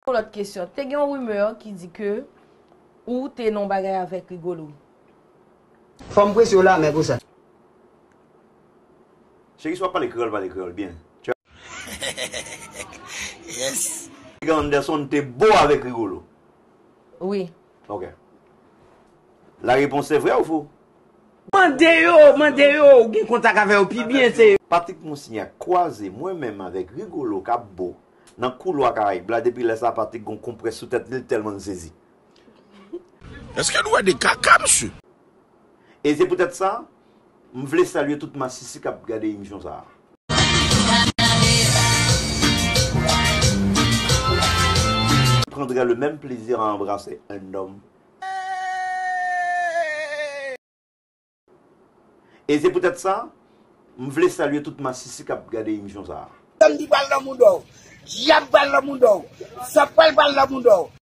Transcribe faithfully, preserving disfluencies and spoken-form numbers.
Yon lòt kesyon. Te gen yon rimè ki di ke ou te nan yon bagay avèk Rigolo. Fò m prese w la, men pou sa. Cheri, si w ap pale kreyòl, pale kreyòl byen. Yes. Piga Anderson te bo avèk Rigolo. Wi. Ok. La réponse est vraie ou faux? Mande yo, mande yo, ou gen kontak avè yo pi byen se yo. Patrick Monsignac kwaze mwen menm avèk Rigolo k ap bo nan koulwa Karayib la, depi lè sa Patrick gon konprès sou tèt li, l tèlman l sezi. Èske nou wè de kaka, mesye? E se poutèt sa, m vle salye tout masisi k ap gade emisyon sa a. Prendrai le même plaisir à embrasser un homme. E se poutèt sa, m vle salye tout masisi k ap gade emisyon sa a. Samdi pral nan mouda w. Dyab pral nan mouda w. Sa pral pral nan mouda w.